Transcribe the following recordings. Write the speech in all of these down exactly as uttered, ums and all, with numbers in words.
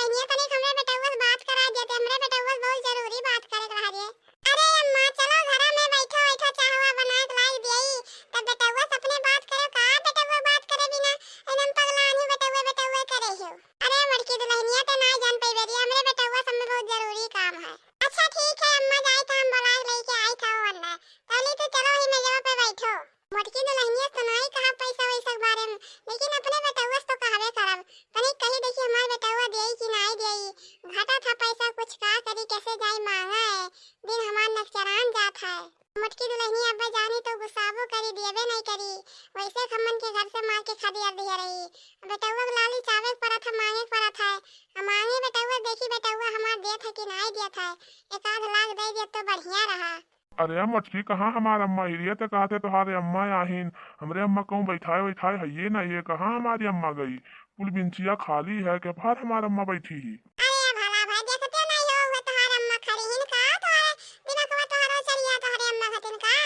ये तनिक हमरे बेटउआ से बात करा देते, हमरे बेटउआ से बहुत जरूरी बात करे के रहा रे। अरे अम्मा, चलो घरा में बैठो, बैठो, चाहवा बना के लाई दियई, तब बेटउआ से अपने बात करो। का बेटउआ बात करे बिना एकदम पगलान ही बेटउआ, बेटउआ करे हो। अरे मोटकी दुल्हनिया, ते नाई जान पइबे रे, हमरे बेटउआ से हमें बहुत जरूरी काम है। अच्छा ठीक है अम्मा, जाई तो हम बुला के लेके आई था वरना। तली तो चलो ही मेजवा पे बैठो। मोटकी दुल्हनिया से तो नाई कहा पैसा वैसा के बारे में, लेकिन अपने बेटउआ से तो कहबे करब। तनी कही देखी हमार बेटउआ देई कि नाई देई। घटा था पैसा कुछ, का करी, कैसे जाई मांगा है, दिन हमार नकचरान जात है। मोटकी दुल्हनिया अब्बे जानी तो गुस्साबो करी, दियबे नहीं करी। वैसे खम्मन के घर से मार के खदेड़ दिया रही। बेटउआ के लाली चावे के परत है, मांगे के परत है। आ मांगे बेटउआ, देखी बेटउआ हमार देत है कि नाई देत है। एक आध लाख दे देत तो बढ़िया रहा। अरे मोटकी, कहाँ हमार अम्मा? हिरिया ते कहते तोहारे अम्मा आहिन। हमरे अम्मा कहूँ बैठाए वैठाए हइये ना, ये कहाँ हमारी अम्मा गई? कुल बिंचिया खाली है, के बाहर हमार अम्मा बैठी ही। अरे भला भाई, देखते नहीं हो, वो तोहार अम्मा खड़ी हिन का? तोहारे दिमागवा तोहारो चढ़िया, तोहारे अम्मा खतिन का?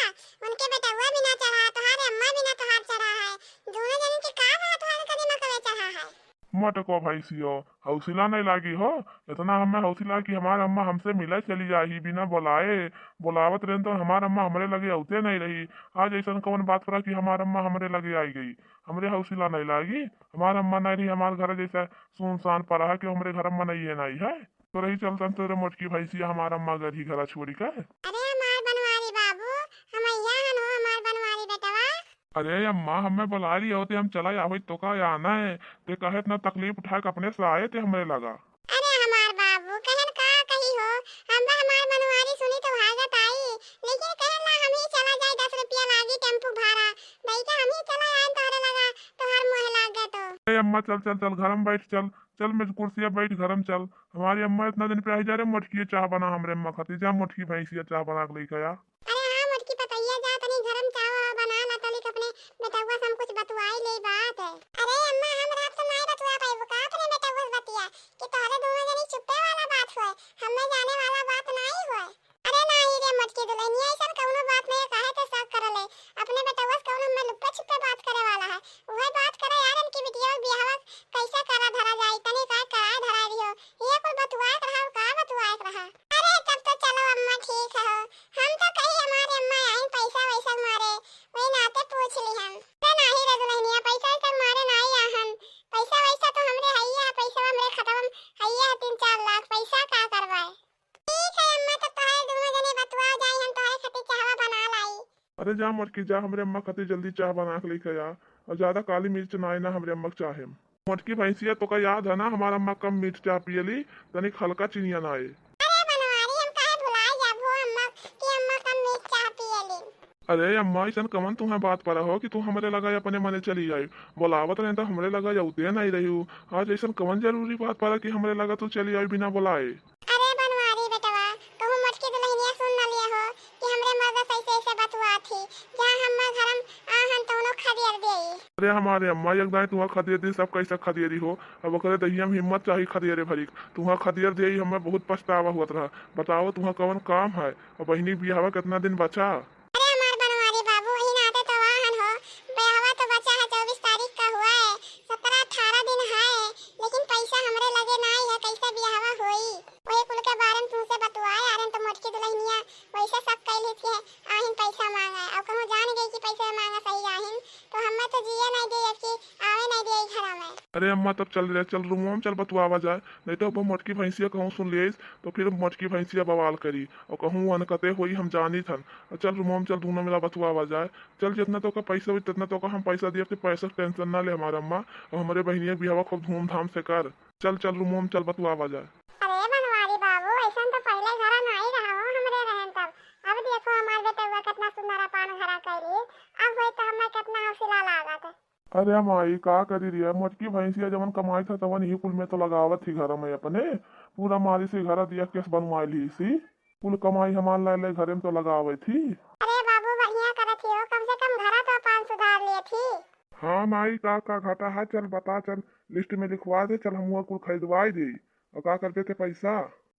उनके बेटउआ बिना चढ़ा, तोहारे अम्मा बिना तोहार चढ़ा है। दोनों जन के का रहा, तोहारे कदे मकवे चढ़ा है? मटको भैंसियो, हौसला नहीं लागी हो। इतना हमें हौसला कि हमार अम्मा हमसे मिले चली जाही बिना बोलाए। बोलावत रहेन तो हमार अम्मा हमरे लगे औते नहीं रही। आज ऐसन कौन बात पड़ा कि हमार अम्मा हमरे लगे आई गई? हमरे हौसला नहीं लागी। हमार अम्मा नहीं रही, हमार घर जैसा सुनसान पड़ा है कि हमरे घर में नहीं है, नहीं है। तो रही चलतन तोरे मोटकी भैंसिया हमार अम्मा घर ही घरा छोड़ी के। अरे हमार बनवारी बाबू, हम यहाँ हन हो, हमार बनवारी बेटवा। अरे अम्मा, हमें बुला रही हो ते हम चला आवे तो का आना है? ते कहे इतना तकलीफ उठा के अपने से आए ते हमरे लगा। अरे हमार बाबू, कहन का कही हो, हम बा हमार बनवारी सुनी तो भागत आई, लेकिन कहन ला हम ही चला जाए, दस रुपया लागी टेम्पू भाड़ा, दई के हम ही चला आए तोहरे लगा, तोहर मोह लाग गए तो। अरे अम्मा, चल चल चल, घर में बैठ, चल चल, मेज कुर्सिया बैठ, घर में चल। हमारी अम्मा इतना दिन पे आई जा रे, मोटकी चाह बना हमरे अम्मा खातिर, जा मोटकी भैंसिया चाह बना के लेके आ। अरे हाँ मोटकी पतैया, जा तनी गरम चाह बना ला, तनिक अपने बेटउआ से हम कुछ बतुआई ले बात है। अरे अम्मा, हम रात तो नाई बतुआ पाइबू का अपने बेटउआ से बतिया, कि तोहरे दोनों जनी चुप्पे वाला बात होए, हमें जाने वाला बात नाई होए। अरे नाई रे मोटकी दुल्हनिया, ऐसन कौनो बात नहीं है, काहे ते शक करले? अपने बेटउआ से कौनो हमें लुप्पे छुप्पे बात करे वाला है? वह बात करे यार, इनकी बिटिया के बियाहवा कैसे करा धरा जाई, तनी का कराए धरा दियो, ये कुल बतुआए के रहा, का बतुआए के रहा? अरे तब तो चलो अम्मा ठीक है हो, हम तो कही हमारे अम्मा आइन पैसा वैसा मारे, वही नाते पूछ ली हम। अरे नाही रे दुल्हनिया, पैसा वैसा मारे नाही आहन, पैसा वैसा तो हमरे हइया है, पैसा हमरे खतवा में हइया है तीन चार लाख, पैसा का करवाए? ठीक है अम्मा, तो तोहरे दोनों जने बतुआ जाई, हम तोहरे खातिर चाहवा बना लाई। अरे जा मोटकी जा, हमरे अम्मा खातिर जल्दी चाह बना के लेके आ, और ज्यादा काली मिर्च ना आए ना हमरे अम्मा के चाहे में। मोटकी भैंसिया, तोका याद है ना हमार अम्मा कम मीठ चाह पियली, तनिक हल्का चिनिया ना आए। अरे बनवारी, हम काहे भुलाए जाबो अम्मा कि अम्मा कम मीठ चाह पियली। अरे अम्मा, ऐसन कवन तुम्हें बात पड़ा हो कि तू हमरे लगा अपने मने चली आई? बोलावत रहे तो हमरे लगा जाते नहीं रही हो। आज ऐसन कवन जरूरी बात पड़ा कि हमरे लगा तू चली आई बिना बोलाए? अरे बनवारी बेटवा, कहूँ मोटकी दुल्हनिया सुन न लिया हो कि हमरे मर्द से ऐसे ऐसे बतुआ थी, जहाँ हम घर में आहन तौनो खदेड़ देई। अरे हमारे अम्मा, एक दाई तुहा खदेड़ दी, सब कैसे खदेड़ी हो। अब ओकरे दहिया में हिम्मत चाही खदेड़े भरी। तुहा खदेड़ देई, हमें बहुत पछतावा होत रहा। बताओ तुहा कवन काम है? अब बहिनी बियाहवा कितना दिन बचा? अरे हमार बनवारी बाबू, वही नाते तो वाहन हो, बियाहवा तो बचा है, चउबीस तारीख का हुआ है, सत्रह अठारह दिन है, लेकिन पैसा हमरे लगे नाई है, कैसे बियाहवा होई? वही कुल के बारे में तुमसे बतुआए आ रहे तो मोटकी दुल्हनिया वैसे शक कैली थी, आहिन पैसा मांगा है, और कहूँ जान गई कि पैसा मांगा सही आहिन, तो हमें तो जिए नहीं दे कि आवे नहीं दे घरा में। अरे अम्मा, तब चल रे, चल रूमवा में चल बतुआवा जाए, नहीं तो अब मोटकी भैंसिया कहूँ सुन लियस तो फिर मोटकी भैंसिया बवाल करी और कहूँ अनकते होई हम जानी थन। और चल रूमवा में चल, दोनों मिला बतुआवा जाए। चल जितना तोका पैसा होई तितना तोका हम पैसा दिया, तो पैसा के टेंशन ना ले हमारा अम्मा, और हमरे बहनिया के बियाहवा खूब धूमधाम से कर। चल चल रूमवा में चल बतुआवा जाए। अरे बनवारी बाबू, ऐसन तो पहले घरा नाई रहा हो हमरे रहन तब। अब देखो हमार बेटउआ कितना सुंदर अपन घरा कैली, अब होई तो हमें कितना हौसला लागत। अरे माई, का करी रिया, मोटकी भैंसिया जवन कमाई था तवन यही कुल में तो लगावत थी घर में अपने, पूरा मारी से घर दिया केस बनवाई ली सी, कुल कमाई हमार लाई लाई घरे में तो लगावे थी। अरे बाबू, बढ़िया करत ही हो, कम से कम घर तो अपन सुधार लिए थी। हाँ माई, का का घाटा है, चल बता, चल लिस्ट में लिखवा दे, चल हम कुल खरीदवाई दे। और का कर देते पैसा?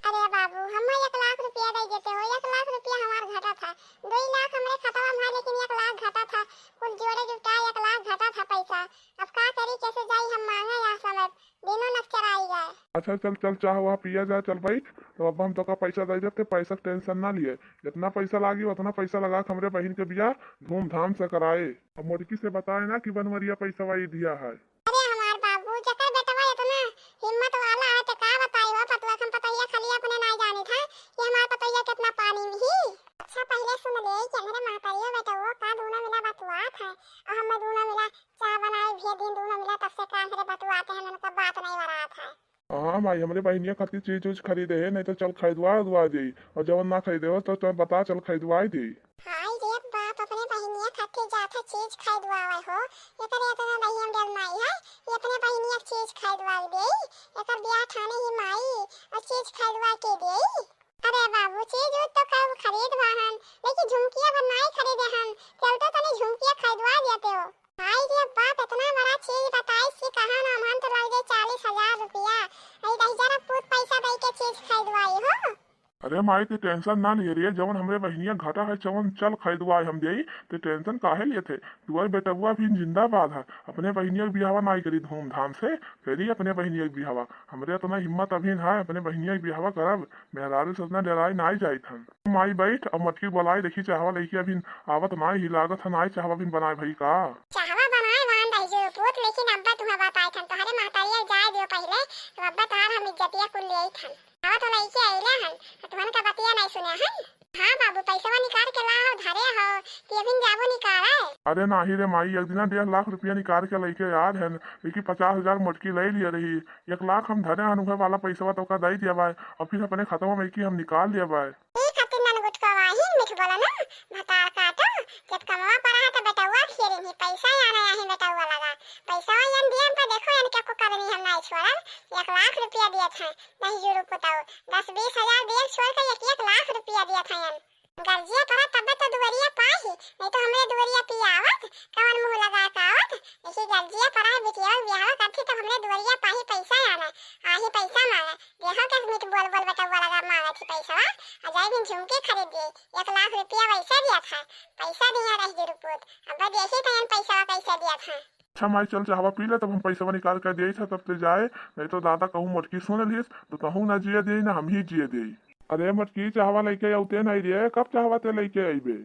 अरे बाबू, हम एक लाख रुपया दे देते हो, एक लाख रुपया हमार घाटा था, दो लाख हमरे खाता में है, लेकिन एक लाख घाटा था, कुल जोड़े जुटा एक लाख घाटा था पैसा। अब का करी, कैसे जाई हम मांगे यहाँ समय, दिनों नक्चर आई गए। चल, चल, चल, चाह वाह पिया जा, चल बैठ। तब अब्बा हम तोका पैसा दे देब, ते पैसा के tension ना लिए। जितना पैसा लागी, उतना पैसा लगा के हमरे बहिन के बियाह धूमधाम से कराए। अब मोटकी से बताए ना कि बनवरिया पैसा वाई दिया है। अरे हमार बाबू, जेकर बेटवा इतना हिम्मत वाला है, तो का बताई हो पतवा, हम पतैया खाली अपने नाई जानित है कि हमार पतैया कितना पानी में ही। अच्छा, पहले सुन ले कि हमरे महतारियो बेटवो का दूनो मिला बतुआत है, और हम दूनो मिला चाह बनाए भी दिन दूनो मिला, तब से का हमरे बतुआते हैं, उनका बात नहीं वरात है। हाँ माई, हमरे बहिनिया खातिर चीज उज खरीदे है, नहीं तो चल खरीदवा उदवा देई, और जवन ना खरीदे हो तो तोर बता, चल खरीदवाई देई। हाय रे बाप, अपने बहिनिया खातिर जात है चीज खरीदवावे हो, एकरे इतना दहियम डर माई है, ये अपने बहिनिया के चीज खरीदवा देई, एकर बियाह ठाने ही माई, और चीज खरीदवा के देई। अरे बाबू, चीज उज तो कब खरीद बा हन, लेकिन झुमकिया भर नाई खरीदे हन, चल तो तनी झुमकिया खरीदवा देते हो। हाय रे बाप, इतना बड़ा चीज बताइस कि कहा ना, हमन तो लग जाए चालीस हजार रुपया। अरे दहिजरा पूत पैसा दे के चीज खरीदवाई हो। अरे माई, ते tension ना लिए रे, जवन हमरे बहिनिया घटा है, जवन चल खरीदवाए हम देई, ते tension काहे लिए थे? तुअर बेटबुआ भी जिंदाबाद है, अपने बहिनिया के बियाहवा नाई करी धूमधाम से, करी अपने बहिनिया के बियाहवा। हमरे इतना हिम्मत अभी ना है, अपने बहिनिया के बियाहवा करब, मेहरारू से उतना डराई नाई जाइत हन। माई बैठ, अब मटकी बोलाई, देखी चाहवा लइके अभी आवत नाई ही, लागत है नाई चाहवा अभी बनाए भई का। चाहवा बनाए वान दहिजरू पूत, लेकिन अब्बा तुहा बताए थन, तोहरे महतारिया जाए दियो पहिले, तो अब्बा तार हम इज्जतिया कुल ले आई थन। आवा तो लइके अइले हन, तो तुहन का बतिया नाई सुने हन। हाँ बाबू, पैसवा निकाल के ला हो, धरे हो, कि अभी जाबो निकाले। अरे नाही रे माई, एक दिना डेढ़ लाख रुपया निकाल के लइके आयल हन, लेकिन पचास हजार मटकी ले लिए रही, एक लाख हम धरे हन, उहे वाला पैसवा तोका दे दिया बाय, और फिर अपने खतवा में की हम निकाल दिया बाय। ई खातिर नन गुटकवाही मीठ बोला ना, भतार काटो, जब कमवा पड़ा है तो बेटउआ फिर इन्हीं पैसा आना यही बेटउआ लगा, पैसा यन दिए पे देखो यन क्या को करनी हम नहीं छोड़ब, एक लाख रुपया दिए थे, नहीं जुरु पुताऊ, दस बीस हजार दिए छोड़ के एक एक लाख रुपया दिए थे यन। गर्जिया पड़ा तब तो दुवरिया पाही, नहीं तो हमरे दुवरिया पिया आवत, कवन मुंह लगा का आवत, देखी गर्जिया पड़ा है बिटिया बियाह करती तो हमरे दुवरिया पाही पैसा आना, आही पैसा मांगे, देखो कैसे मीठ बोल बोल बेटउआ लगा मांगत ही पैसवा, आ जाई बिन झुमकी खरीद दिए, एक लाख रुपया वैसे दिया था, पैसा दिया रही जुरु पूत, अब देखी तो यन पैसवा कैसे दिया था। अच्छा माई, चल चाहवा पी ले, तब हम पैसवा निकाल के देई था, तब ते जाए, नहीं तो दादा कहूँ मोटकी सुन लिस, तो तहूँ ना जिए देई, ना हम ही जिए देई। अरे मोटकी, चाहवा लइके आउते नहीं रे, कब चाहवा ते लइके अइबे?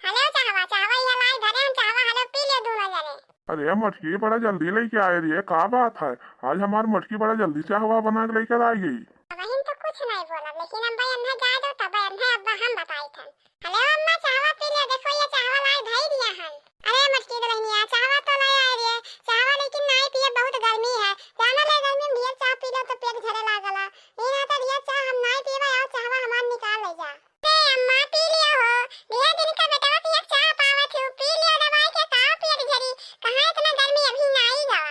हेलो चाहवा, चाहवा ये लाई धरे हम चाहवा, हेलो पी ले दोनों जने। अरे मोटकी, बड़ा जल्दी लइके आए रे, का बात है? आज हमार मोटकी बड़ा जल्दी चाहवा बना के लइके आ गई। अब हम तो कुछ नहीं बोला, लेकिन अब्बा एन्हे जाए दो, तब एन्हे अब्बा हम बताई थन। हेलो अम्मा, चाहवा पी ले, देखो ये चाहवा लाई धई दिया हन। अरे मोटकी दुल्हनिया, चाहवा तो ले आए रे, चाहवा लेकिन नाई पिए, बहुत गर्मी है, जाना ले गर्मी में ढेर चाह पी लो तो पेट झरे लागला, नहीं ना तो ढेर चाह हम नाई पीबे, और चाहवा हमार निकाल ले जा। ए अम्मा, पी लियो हो, ढेर दिन का बेटवा के एक चाह पावत हूँ, पी लियो, दवाई के का पेट झरी, कहाँ इतना गर्मी अभी नाई गवा।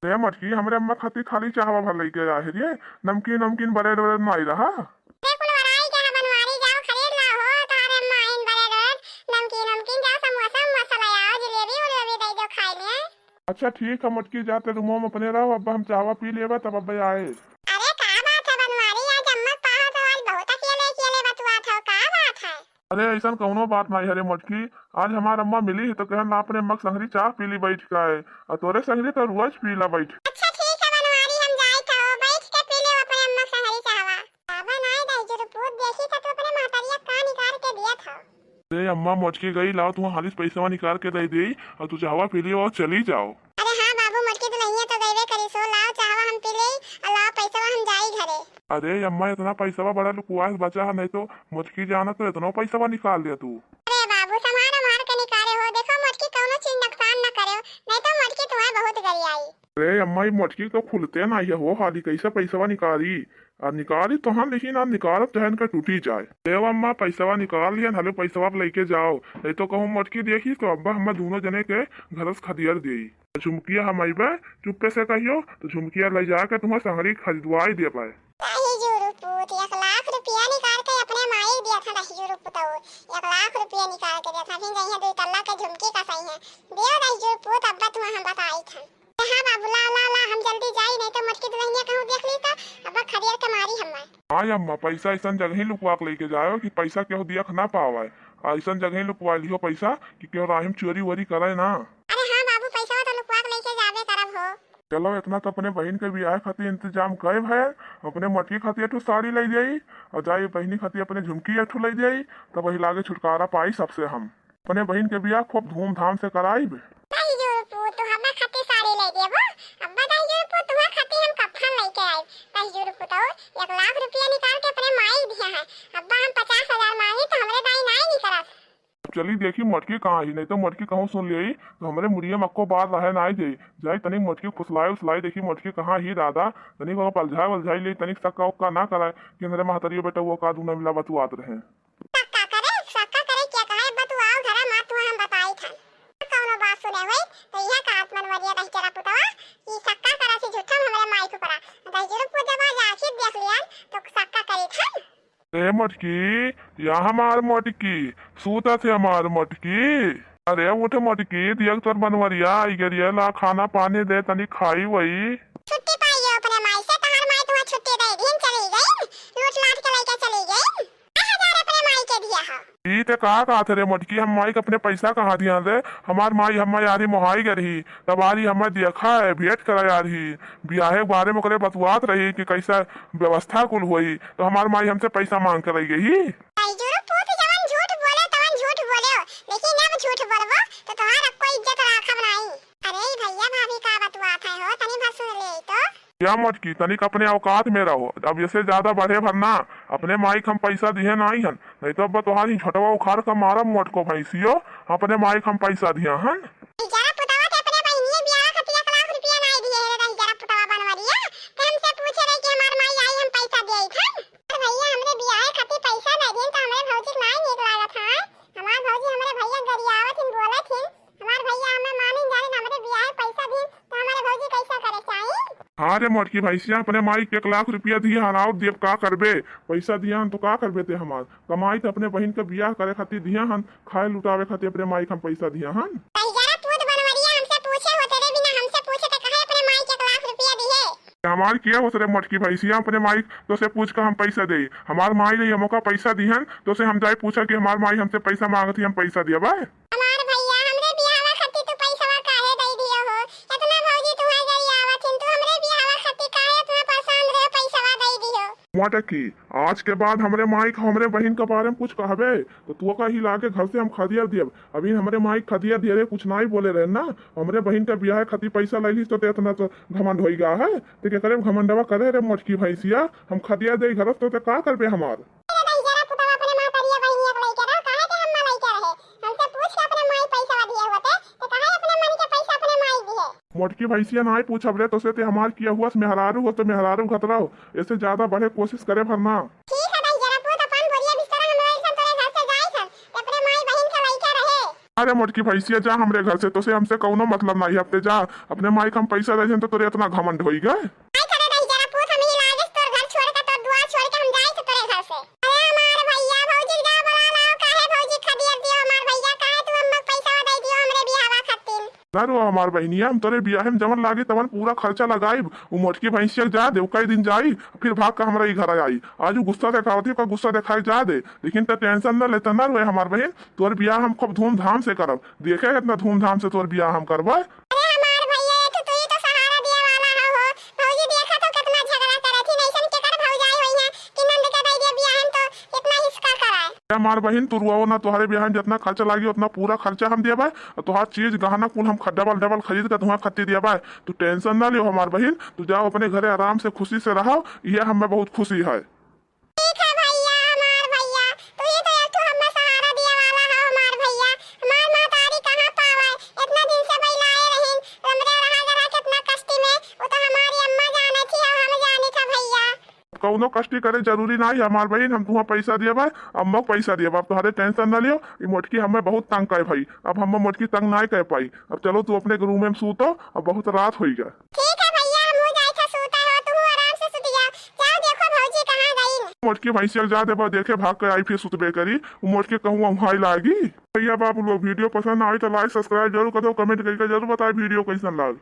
रे मटकी, हमरे अम्मा खातिर खाली चाहवा भर लइके आए रे, नमकीन नमकीन ब्रेड व्रेड नाई रहा। ते कुल वराई के बनवारी जाओ, खरीद ला हो, तारे अम्मा आइन ब्रेड व्रेड, नमकीन नमकीन, जाओ समोसा उमोसा ले आओ, जिलेबी उलेबी दे दो खाए ले। अच्छा ठीक है मटकी, जाते रूमो में अपने रहो, अब हम चाहवा पी लेबा तब अब आए। अरे का बात है बनवारी, आज अम्मा के पाहो तो आज बहुत अकेले अकेले बतुआत हो, का बात है? अरे ऐसन कौनो बात नहीं है रे मटकी, आज हमार अम्मा मिली है तो कहन ला अपने अम्मा के संगरी चाह पी ली बैठ के, और तोरे संगरी तो रोज पी ला बैठ। अच्छा ठीक है बनवारी, हम जाई तो बैठ के पी ले अपने अम्मा के संगरी चाहवा। बाबा नाय दाई जो पूत देखी तो तू अपने महतरिया का निकाल के दिया था। अरे अम्मा, मोटकी गई, लाओ तुहा हालिस पैसवा निकाल के दे देई, और तू चाहवा पी लियो और चली जाओ। अरे हाँ बाबू, मोटकी दुल्हनिया तो गईबे करी सो, लाओ चाहवा हम पी लेई, और लाओ पैसवा हम जाई घरे। अरे अम्मा, इतना पैसवा बड़ा लुकुआस बचा है, नहीं तो मोटकी जाना तो इतनो पैसवा निकाल दिया तू। अरे बाबू, संभार उम्हार के निकाले हो, देखो मोटकी कौनो चीज नुकसान न करे हो, नहीं तो मोटकी तुम्हें बहुत गरियाई। अरे अम्मा, ई मोटकी तो खुलते ना है हो, हाली कैसे पैसवा निकाली? आ निकाली तो हम, लेकिन आ निकालब चाहे इनका टूटी जाए। देव अम्मा, पैसवा निकाल लिहन, हले पैसवा अब लेके जाओ, नहीं तो कहूँ मोटकी देखी तो अब्बा हमें दोनों जने के घर से खदियर देई। झुमकिया हम अइबे, चुप्पे से कहियो, तो झुमकिया ले जाके तुम्हें संगरी खरीदवाई दे पाए। दहिजरू पूत, एक लाख रुपया निकाल के अपने माई दिया था दहिजरू पूत, एक लाख रुपया निकाल के दिया था, फिर जइहे दुई तल्ला के झुमकी का सही है, देव दहिजरू पूत, अब्बा तुम्हें हम बताई था। हाँ बाबू, ला, ला, ला, हम जल्दी जाई, नहीं तो मोटकी दुल्हनिया कहूँ देख ली तो अब खदेड़ के मारी हमें। हाँ अम्मा, पैसा ऐसन जगह ही लुकवा के लेके जाओ कि पैसा केहू दियख ना पावे। ऐसन जगह ही लुकवा लिहो पैसा कि केहू राही में चोरी वोरी करे ना। अरे हाँ बाबू, पैसा तो लुकवा के लेके जाबे करब हो। चलो, इतना तो अपने बहिन के बियाह खातिर इंतजाम कइब है। अपने मोटकी खातिर एक ठो साड़ी लइ जाई और जाई बहिनी खातिर अपने झुमकी एक ठो लइ जाई, तब वही लागे छुटकारा पाई सबसे हम। अपने बहिन के बियाह खूब धूमधाम से कराइब। दहिजोर पूत, तू हमरा खातिर साड़ी लइ देबो? अब्बा दहिजोर पूत, तुम्हार खातिर हम कफन लइके आइब। दहिजोर पूत, एक लाख रुपया निकाल के अपने माई दिया है। अब्बा हम पचास हजार मांगी तो हमरे दाई नाई निकलत। अब चली देखी मोटकी कहाँ ही, नहीं तो मोटकी कहूँ सुन लेई तो हमरे मुड़िया में अक्को बार रहे नाई जाई। जाई तनिक मोटकी फुसलाई उसलाई देखी मोटकी कहाँ ही दादा, तनिक ओका पलझाए वलझाई लेई, तनिक सक्का उक्का ना कराए कि हमरे महतरियो बेटा वो का दूना मिला बतुआत रहे। सक्का करे, सक्का करे क्या कहे, बतुआओ धरा माँ, तू हम बताई थन। कौनो बात सुने होई तो यह कहत मनवरिया दहिजरा पुतवा कि सक्का करा से झूठम हमरे माई के परा। दहिजरा पुतवा जा आखिर देख लियन तो सक्का करे थन। ए मोटकी, या हमार मोटकी, सूतत है हमार मोटकी। अरे उठ मोटकी, दियक तोर बनवरिया आई गे रिया, ला खाना पानी दे, तनी खाई वई। छुट्टी पाई हो अपने माई से, तहार माई तुम्हें छुट्टी दे दिन चली गई, लूट लाट के लइके चली गई। कहाँ जा रे अपने माई के दिया हो? ई ते का कहत रे मोटकी, हम माई के अपने पैसा कहाँ दिया रे? हमार माई हमार यारी मोहाई गे रही, तब आरी हमार देखा है, भेंट करा यार ही। बियाहे के बारे में ओकरे बतुआत रही कि कैसा व्यवस्था कुल होई, तो हमार माई हमसे पैसा मांग के लई गई। दहिजरा पूत जवन झूठ बोले तवन झूठ बोले हो, लेकिन अब झूठ बोलबो तो तोहार अब कोई इज्जत राखब नाई। अरे ई भैया भाभी का बतुआत है हो, तनी भर सुन ले तो। या मोटकी, तनिक अपने औकात में रहो, अब ऐसे ज्यादा बढ़े भर ना। अपने माई के हम पैसा दिहे नाई हन, नहीं तो अब तोहार ही झोटवा उखाड़ के मारब मोटको भैंसियो। अपने माई के हम पैसा दिहे हन। दहिजरा पुतवा ते अपने बहिनिया बियाह खातिर एक लाख रुपया नाई दिए है रे दहिजरा पुतवा बनवरिया। ते हमसे पूछे रहे कि हमार माई आई हम पैसा दिए थन। अरे भैया हमरे बियाह खातिर पैसा दे दिन तो हमरे भौजी के नाई नीक लागत है। हमार भौजी हमरे भैया गरियावत हिन बोलत हिन। हमार भैया हमें मानिन जानिन हमरे बियाह पैसा दिन तो हमारे भौजी कैसा करे चाही? हाँ रे मोटकी भैंसिया, अपने माई के एक लाख रुपया दिए हन और देब का करबे? पैसा दिया हन तो का करबे ते हमार? कमाई तो अपने बहिन के बियाह करे खातिर दिया हन, खाए लुटावे खातिर अपने माई के हम पैसा दिया हन। दहिजरा पूत बनवरिया हमसे पूछे होते रे बिना हमसे पूछे ते कहे अपने माई के एक लाख रुपया दिए। हमार किया होत रे मोटकी भैंसिया, अपने माई तो से पूछ के हम पैसा दे। हमार माई रही हमका पैसा दिहन तो से हम जाए पूछा कि हमार माई हमसे पैसा मांगत ही, हम पैसा दिया भाई। हमार भैया, हमरे बियाहवा खातिर तू पैसवा काहे दई दियो हो? इतना भौजी तुम्हार गरियावत हिन, तू हमरे बियाहवा खातिर काहे इतना परेशान रहे, पैसवा दई दियो? मोटकी, आज के बाद हमरे माई का हमरे बहिन के बारे में कुछ कहबे, तो तू का ही लागे घर से हम खदिया दियब। अभी हमरे माई खदिया दिए रहे, कुछ नाई बोले रहे ना, हमरे बहिन के बियाह खातिर पैसा लैलिस तो ते इतना तो घमंड होई गा है। ते के करे घमंडवा करे रे मोटकी भैंसिया, हम खदिया दे घर से तो ते का करबे हमार? अरे दहिजरा पुतवा अपने महतरिया बहिनिया के लइके रहो, काहे के हम ना लइके रहे? हमसे पूछ के अपने माई पैसा दिए होते, तो काहे अपने मन के पैसा अपने माई दिए? मोटकी भैंसिया नाई पूछब रे, तो से ते हमार किया हुआ से मेहरारू हो तो मेहरारू घतरा हो, ऐसे ज्यादा बढ़े कोशिश करे भर ना। ठीक है दहिजरा पूत, अपन बोरिया बिस्तरा हम लोग सब तोरे घर से जाई सन, ते अपने माई बहिन के लइके रहे। अरे मोटकी भैंसिया जा हमरे घर से, तो से हमसे कौनो मतलब नाई है, अब ते जा, अपने माई के हम पैसा दे देन तो तोरे इतना घमंड होई गए। नाई करे दहिजरा पूत, हम ही लागे से तोर घर छोड़ के, तोर दुआर छोड़ के हम जाई से तोरे घर से। अरे हमार भैया, भौजी के जा बुला लाओ, काहे भौजी खदिया दियो हमार भैया, काहे तू अम्मा के पैसा दे दियो हमरे बियाहवा खातिर? ना रो हमार बहिनिया, हम तोरे बियाहे में जवन लागी तवन पूरा खर्चा लगाइब। उ मोटकी भैंसिया के जा दे, उ कई दिन जाई, फिर भाग के हमरा ई घर आई। आज उ गुस्सा देखावत ही, ओका गुस्सा देखाए जा दे, लेकिन त टेंशन ना लेता ना रोए हमार बहिन, तोर बियाह हम खूब धूमधाम से करब। देखे कितना धूमधाम से तोर बियाह हम करबे। अरे हमार भैया, ये तो तू ही तो सहारा दिए वाला हो, हो। भौजी देखा तो कितना झगड़ा करत ही, ऐसन केकर भौजाई होई है कि नंद के दे दे बियाह में तो इतना हिसका कराए। ए हमार बहिन, तू रुआओ ना, तोहरे बियाह में जितना खर्चा लागी उतना पूरा खर्चा हम देबे, और तोहार चीज गहना कुल हम ख-, डबल डबल खरीद के तुहां खत्ती देबे। तू टेंशन ना लियो हमार बहिन, तू जाओ अपने घरे आराम से खुशी से रहो, ये हमें बहुत खुशी है। ठीक है भैया, हमार भैया, तू ही तो एक ठो हमें सहारा दिए वाला है हमार भैया। हमार महतारी कहाँ पावे, इतना दिन से बैलाए रहीन, हमरे रहा जरा कितना कष्टी में, वो तो हमारी अम्मा जाने थी और हम जाने था भैया। कौनो कष्टी करे जरूरी नाई है हमार बहिन, हम तुहां पैसा दिया बा, अम्मा के पैसा दिया बा, अब तोहरे टेंशन ना लियो। ई मोटकी हमें बहुत तंग करे भाई, अब हम मोटकी तंग नाई कर पाई। अब चलो तू अपने रूम में सूतो, अब बहुत रात होई गा। ठीक है भैया, हम जाई था सूता हो, तू आराम से सुत जा। जाओ देखो भौजी कहाँ गई। मोटकी भैंसिया के जा देबा, देखे भाग के आई फिर सुतबे करी, उ मोटकी कहूँ वहाँ लागी। भैया बाबू लोग वीडियो पसंद आई तो like subscribe जरूर कर दो, comment करके जरूर बताए वीडियो कैसन लाग।